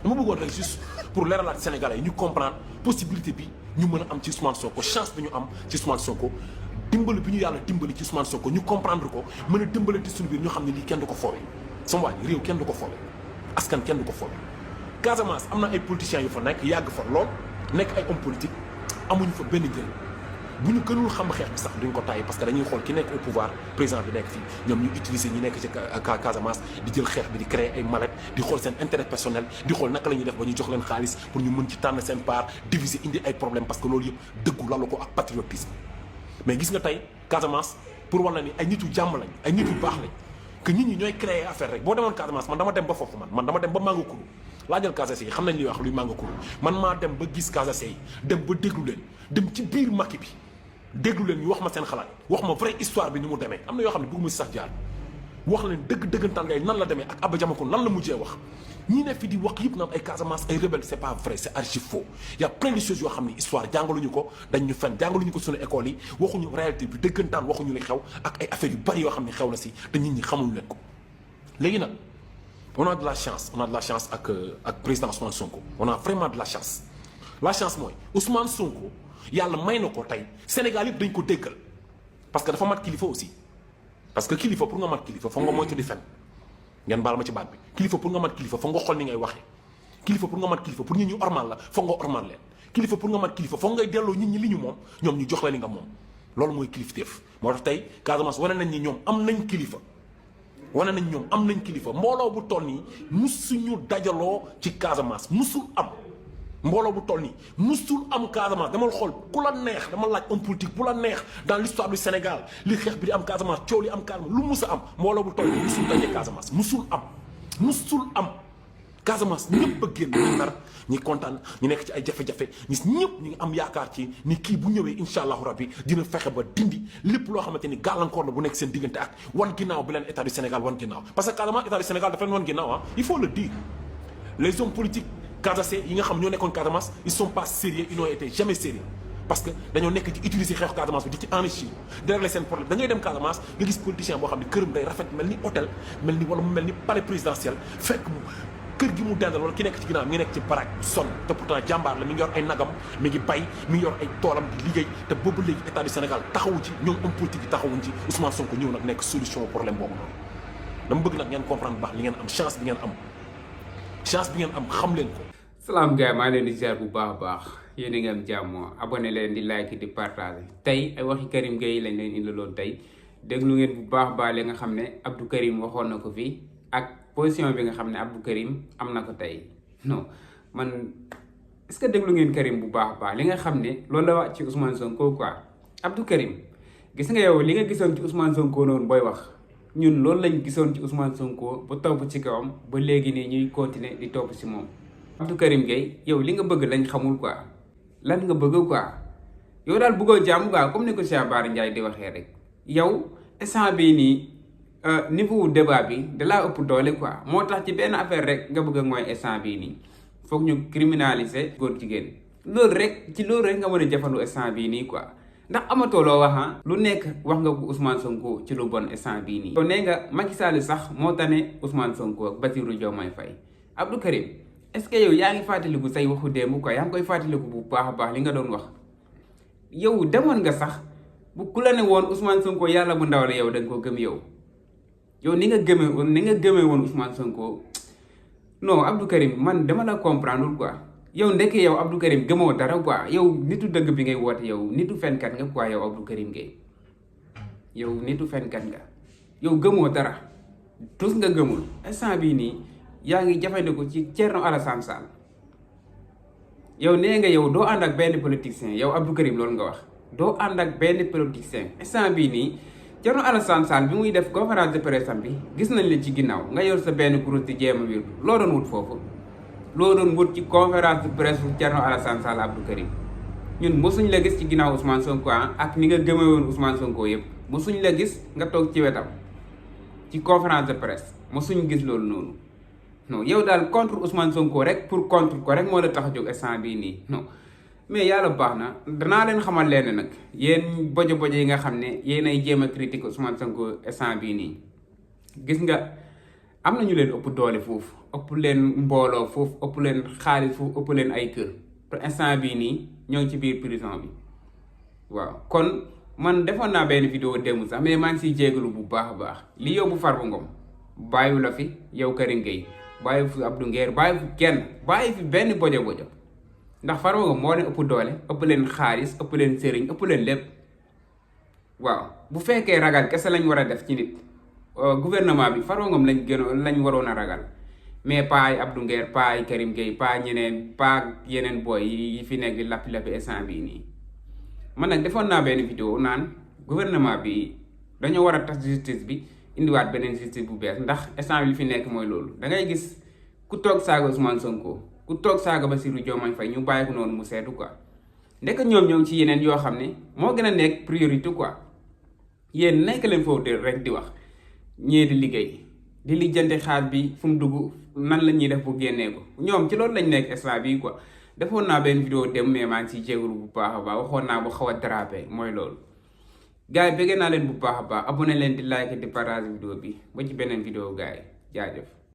dama bëggoon rek juste pour leeralaat Sénégalais yi ñu comprendre possibilité bi ñu mën a am ci Ousmane Sonko chance bi ñu am ci Ousmane Sonko dimbali bi ñu yàlla dimbali ci Ousmane Sonko ñu comprendre ko mën a dimbalante suñu biir ñu xam ne lii kenn du ko foowee sama waa ji réew kenn du ko foowee askan kenn du ko foowee Casamance am na ay politiciens yu fa nekk yàgg fa lool nekk ay hommes politiques amuñu fa benn njëriñ bu ñu gënul xam xeex bi sax duñ ko tàyyi parce que dañuy xool ki nekk au pouvoir président bi nekk fii ñoom ñu utiliser ñi nekk ci Casamance di jël xeex bi di créer ay mallette di xool seen intérêt personnel di xool naka la ñuy def ba ñu jox leen xaalis pour ñu mën ci tànn seen part diviser indi ay problème parce que loolu yëpp dëggu lalu ko ak patriotisme mais gis nga tey Casamance pour war na ni ay nit yu jàmm lañ ay nit yu baax lañ que nit ñi ñooy créer affaire rek boo demoon Casamance man dama dem ba foofu man dama dem ba Mangakuru laajal Casase yi xam nañ li wax luy Mangakuru man maa dem ba gis Casase yi dem ba déglu leen dem ci biir Macky bi déglu leen ñu wax ma seen xalaat wax ma vraie histoire bi ni mu demee am na yoo xam ne bëgguma si sax jaar wax leen dëggantaan ngay nan la demee ak Aba Diamacoune nan la mujjee wax ñii ne fi di wax yëpp naan ay Casamance ay rebelle c'est pas vrai c'est archi faux y a plein de choses yoo xam ne histoire jàngaluñu ko dañ ñu fen jàngaluñu ko suñu école yi waxuñu réalité bi dëggantaan waxuñu li xew ak ay affaires yu bari yoo xam ne xew na si te nit ñi xamuñu leen ko léegi nag on a de la chance ak président Ousmane Sonko on a vraiment de la chance mooy Ousmane Sonko yàlla may na ko tey Sénégal yëpp dañ ko déggal parce que dafa mat kilifa aussi parce que kilifa pour nga mat kilifa foog nga moytu di fen ngeen baal ma ci baat bi kilifa pour nga mat kilifa foog nga xool ni ngay waxee kilifa pour nga mat kilifa pour nit ñi ormal la foog nga ormal leen kilifa pour nga mat kilifa foog ngay delloo nit ñi li ñu moom ñoom ñu jox la li nga moom loolu mooy kilifteef moo tax tey Casamance wane nañ ni ñoom am nañ kilifa mbooloo bu toll nii musuñu dajaloo ci Casamance musul am mbooloo bu toll nii musul am Casamance dama xool ku la neex dama laaj homme politique bu la neex dans l'histoire du Sénégal li xeex bi di am Casamance coow li am Casamance lu mus a am mbooloo bu toll nii musul daje Casamance musul am Casamance ñëpp a génn ñi nar ñi kontaan ñi nekk ci ay jafe-jafe ñi ñëpp ñi ngi am yaakaar ci ni kii bu ñëwee incha allahu rabbi dina fexe ba dindi lépp loo xamante ni gàllankoor la bu nekk seen diggante ak wan ginnaaw bi leen état du Sénégal wan ginnaaw parce que Casamance état du Sénégal dafa leen wan ginnaaw il faut le dire les hommes politiques Casase yi nga xam ñoo nekkoon Casamance ils sont pas sérieux ils n'ont été jamais sérieux parce que dañoo nekk ci utiliser xeexu Casamance bi di ci enrichir di régler seen problème da ngay dem Casamance nga gis politicien boo xam ne këram day rafet mel ni hôtel mel ni wala mu mel ni palais présidentiel fekk kër gi mu dendal wala ki nekk ci ginnaaw mi ngi nekk ci barak sonn te pourtant jàmbaar la mi ngi yor ay nagam mi ngi bay mi ngi yor ay toolam di liggéey te boobu léegi état du Sénégal taxawu ci ñoom homme politique yi taxawuñ ci Ousmane Sonko ñëw nag nekk solution problème boobu noonu dama bëgg nag ngeen comprendre baax li ngeen am chance bi ngeen am xam leen ko. salaam gars maa leen di ziar bu baax a baax yéen a ngi am jàmm abonné leen di like di partager tey ay waxi Karim Gueye lañ leen indiloon tey déglu ngeen bu baax baax li nga xam ne Abdou Karim waxoon na ko fii ak position bi nga xam ne Abdou Karim am na ko tey non man est-ce que déglu ngeen Karim bu baax baax li nga xam ne loolu la wax ci Ousmane Sonko quoi Abdou Karim gis nga yow li nga gisoon ci Ousmane Sonko noonu booy wax ñun loolu lañ gisoon ci Ousmane Sonko ba topp ci kawam ba léegi nii ñuy continuer di topp si moom. Abdou Karim Gueye yow li nga bëgg lañ xamul quoi lan nga bëgg quoi yow daal bëggoo jàmm quoi comme ni ko Cheikh Bara Ndiaye di waxee rek yow instant bii nii niveau débat bi dalaa ëpp doole quoi moo tax ci benn affaire rek nga bëgg a mooy instant bii nii foog ñu criminaliser góor jigéen loolu rek nga mën a jafandu instant bii nii quoi ndax amatoo loo wax lu nekk wax nga ko Ousmane Sonko ci lu bon instant bii nii. yow nee nga Macky Sall sax moo tane Ousmane Sonko ak Bassirou Diomaye Faye Abdou Karim est-ce que yow yaa ngi fàttaliku say waxu démb quoi yaa ngi koy fàttaliku bu baax a baax li nga doon wax yow demoon nga sax bu ku la ne woon Ousmane Sonko yàlla bu ndaw la yow da nga ko gëm yow ni nga gëmee woon Ousmane Sonko non Abdou Karim man dama la comprendre quoi yow ndekki yow Abdou Karim gëmoo dara quoi yow nitu dëgg bi ngay woote yow nitu fenkat nga quoi yow Abdou Karim Gueye yow nitu fenkat nga yow gëmoo dara tus nga gëmul instant bii nii yaa ngi jafandikoo ci Thierno Alassane Sall yow nee nga yow doo ànd ak benn politicien yow Abdou Karim loolu nga wax doo ànd ak benn politicien instant bii nii Thierno Alassane Sall bi muy def conférence de presse am bi gis nañ la ci ginnaaw nga yor sa benn groupe di jéem a wér loo doon wut foofu loo doon wut ci conférence de presse bu Thierno Alassane Sall Abdou Karim ñun mosuñ la gis ci ginnaaw Ousmane Sonko ak ni nga gëmee woon Ousmane Sonko yëpp mosuñ la gis nga toog ci wetam ci conférence de presse mosuñ gis loolu noonu. non yow daal contre Ousmane Sonko rek pour contre ko rek moo la tax a jóg instant bii nii non mais yàlla baax na danaa leen xamal leen nag yéen bojo yi nga xam ne yéen ay jéem a critique Ousmane Sonko instant bii nii gis nga am na ñu leen ëpp doole foofu ëpp leen mbooloo foofu ëpp leen xaalis foofu ëpp leen ay kër te instant bii nii ñoo ngi ci biir prison bi waaw. kon man defoon naa benn vidéo démb sax mais maa ngi siy jégalu bu baax a baax li yóbbu Farba Ngom bàyyiwu la fi yow Karim Gueye bàyyi fi Abdou Nguer bàyyi fi kenn bàyyi fi benn bojo ndax Farba Ngom moo leen ëpp doole ëpp leen xaalis ëpp leen sëriñ ëpp leen lépp waaw. bu fekkee ragal kese lañ war a def ci nit gouvernement bi Farba Ngom lañ waroon a ragal mais pas ay Abdou Nguer pas ay Karim Gueye pas ñeneen pas yeneen boy yi fi nekk di lappi instant bii nii. man nag defoon naa benn vidéo naan gouvernement bi dañoo war a tas justice bi indiwaat beneen justice bu bees ndax instant bi li fi nekk mooy loolu da ngay gis ku toog saaga Ousmane Sonko ku toog saaga Bassirou Diomaye Faye ñu bàyyi ko noonu mu seetu quoi ndek ñoom ñoo ngi ci yeneen yoo xam ne moo gën a nekk priorité quoi. yéen nekk leen foofu de rek di wax ñee di liggéey di lijjanti xaal bi fu mu dugg nan la ñuy def bu génnee ko ñoom ci loolu lañ nekk instant bii quoi. defoon naa benn vidéo dem mais maa ngi siy jégalu bu baax a baax waxoon naa bu xaw a dérapé mooy loolu gars yi bëggee naa leen bu baax a baax abonné leen di like di partage vidéo bi ba ci beneen vidéo gars yi jaajëf.